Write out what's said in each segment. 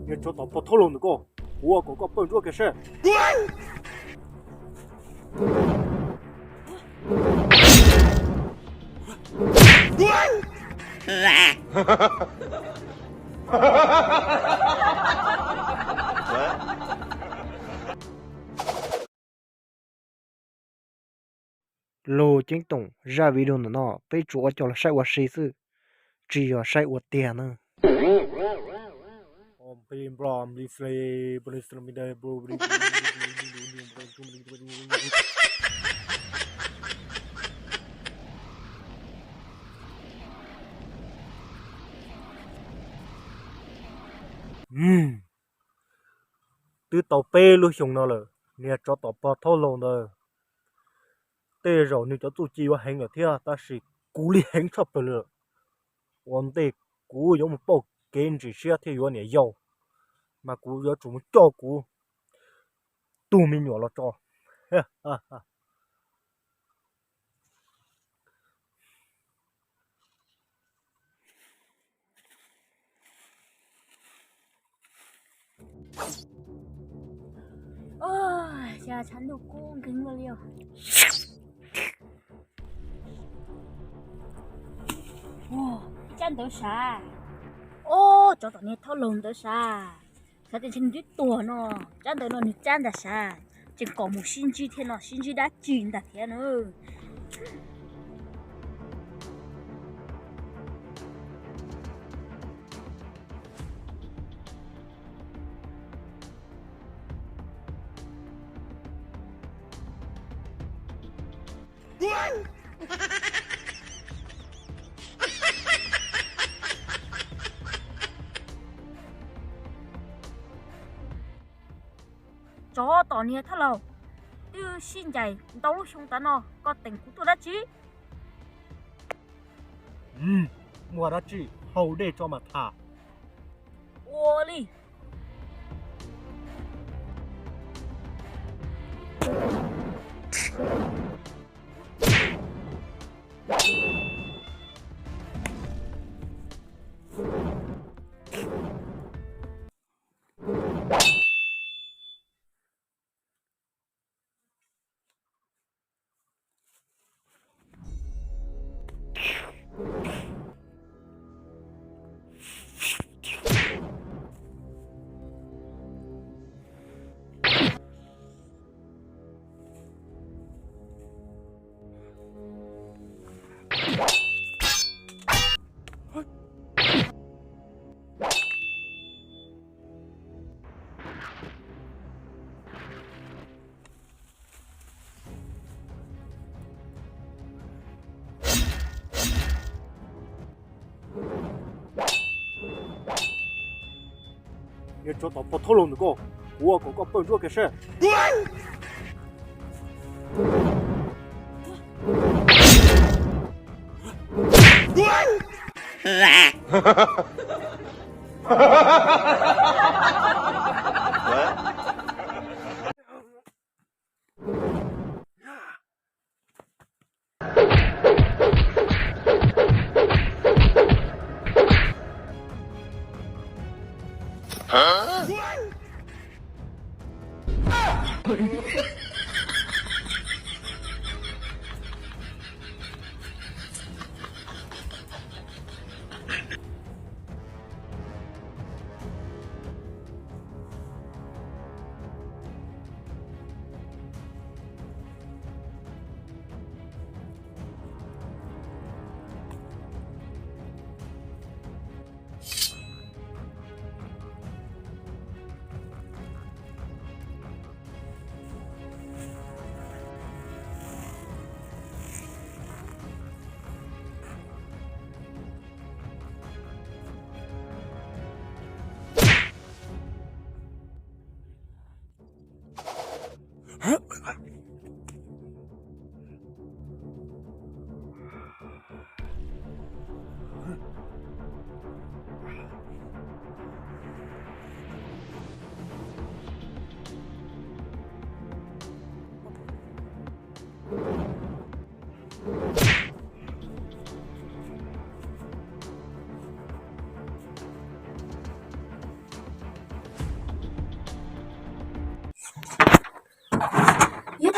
Niag tsov tom pog thaub laug ntawm ko, kuv ua kom koj pawg ntsuab kiag seb. Lug ceeb toom, zaj video ntawm no peb tsuas ua coj los saib ua si xwb, tsis yog saib ua tiag na. Twb tau peb lub xyoo no lawm, niag tsov tom pog thaub laug ntawd, tej zaum nws cov txuj ci yuav heev lawm thiab, tab sis kuv li heev tshaj plaws li lawm. Ua ntej kuv yuav mus pauj kev ntsim siab thiab yuav niam yau, mas kuv yuav tsum mus coj kuv tus me nyuam los tso. Ua, cas tshav ntuj kub nkeeg luaj li os. Ua, tsab ntawd sav. Ua, tsov tom niag thaub laug ntawd sav. Xav tias ntshe nws twb tuag no. Tsab ntawd no nws tsab ntag sav. Tseem kom mus sib ntsib thiab no, sib ntsib dab tsi ntag thiab na. Tsov tom niag thaub laug, twb sib ncaim ntau lub xyoo tas no, koj teem kuv tuaj dab tsi? Muaj dab tsi hau dej tso mas tham. Ua li. Niag tsov tom pog thaub laug ntawm ko, kuv ua kom koj pawg ntsuab kiag seb.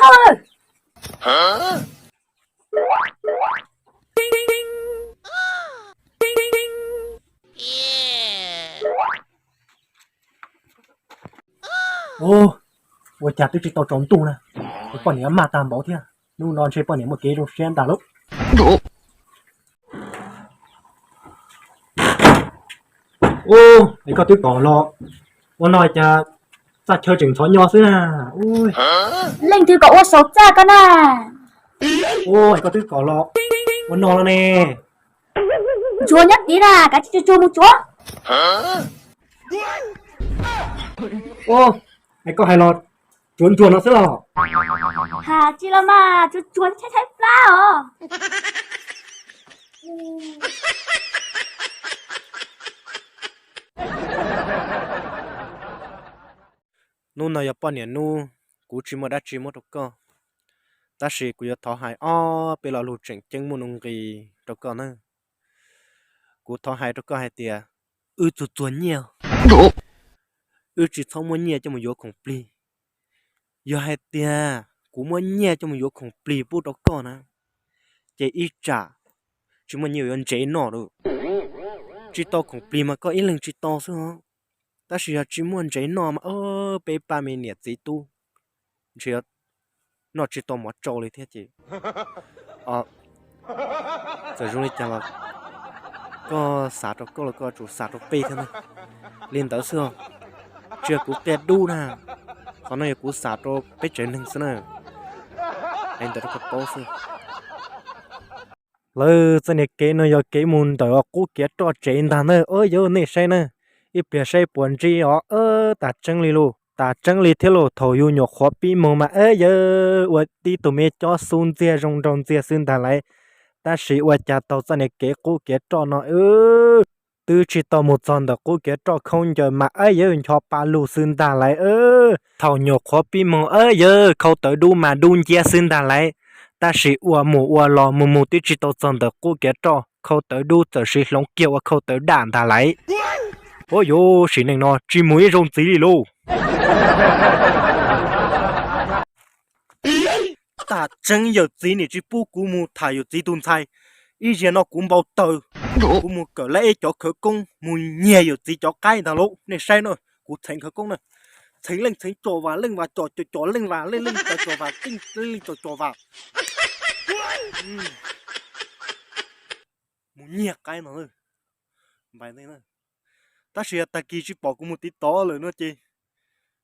Ub, ua cas twb tsis tau tsaus ntuj na, es poj niam maj tag npaum thiab. Hnub no ntshe poj niam muaj kev zoo siab ntag lauj. Ub, es koj twb kom los, ua no cas txaj chaw tseem ntxhov nyo xwb na. Leej twg kom ua saum txaj koj na? Ub, es koj twb kom los, ua no los ne. Ntsuag nyob tid na, kav tsij tsuag tsuag mus tsuav. Ub, es koj hais los tsuav ntsuag no xwb los? Has tsis los mas tsuag tsuag tshaib tshaib plab os. Hnub no yog poj niam hnub, kuv tsis muaj dab tsi muab rau koj, tab sis kuv yuav thov hais ob peb lo lus tseem ceeb muaj nuj nqis rau koj na. Kuv thov hais rau koj hais tias, wb txuag txuag nyiaj, wb tsis txhob muab nyiaj coj mus yuav khoom plig. Yog hais tias kuv muab nyiaj coj mus yuav khoom plig pub rau koj na, ces ib tsam tsis muaj nyiaj yuav ntsev noj lawm. Tsis tau khoom plig mas koj ib leeg tsis tau xwb os. Tab sis yog tsis muaj ntsev noj mas peb pab me niam txiv tub ntshe noj tsis tau mov tsau li thiab ces, txawm zoo li cas los koj xav rau koj los koj tsum xav rau peb thiab na. Li ntawd xwb os, tsis yog kuv qia dub na, qhov no yog kuv xav rau peb tsev neeg xwb na. Hais ntawd rau koj paub xwb. Lawv txoj niag kev no yog kev mus ntawm qub kev roj tsev ntag na. Yawg nej saib na, ib pliag saib puas ntsib os. Tam tseeb li lauj, tam tseeb li thiab lauj, thaum yus nyuam qhuav pib moog mas yawg ua tib tug me cob xub ntxiag zoo nraug ntxiag xwb ntag lauj. Tab sis ua cas taug txoj niag kev qub kev roj no twb tsis tau mus txog ntawm qub kev roj khaub ncaws mas yawg ncho pa lug xwb ntag lauj. Thaum nyuam qhuav pib moog yawg khau tawv dub mas dub nciab xwb ntag lauj. Tab sis ua mus ua los mus mus twb tsis tau txog ntawm qub kev roj, khau tawv dub txawm siv hloov kiag ua khau tawv daj ntag lauj. Ua yuav sim neej no tsis mus ib zaug ntxiv li lauj. Tam tseeb yawm txiv nim tsis pub kuv mus tham yawm txiv tus ntxhais. Ib zaug no kuv npau taws, kuv mus kawm lawv ib cov khawv koob mus nyiag yawm txiv cov qaib ntag lauj. Nej saib no, kuv txheev khawv koob na, txheev leej txheev tso vas, leej vas tso tso tso leej vas, leej leej tso tso vas, leej leej tso tso vas, mus nyiag qaib no. Tab sis tag kis tsis pom kuv mus tiv tod lawm no ces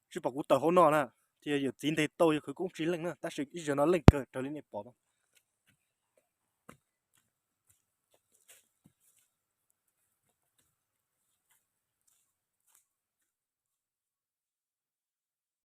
tsis pom kuv tawm hauv no na, ces yawm txiv ntes tau yawg khawv koob tsis leej na, tab sis ib zaug no leej kawg raws li nej pom.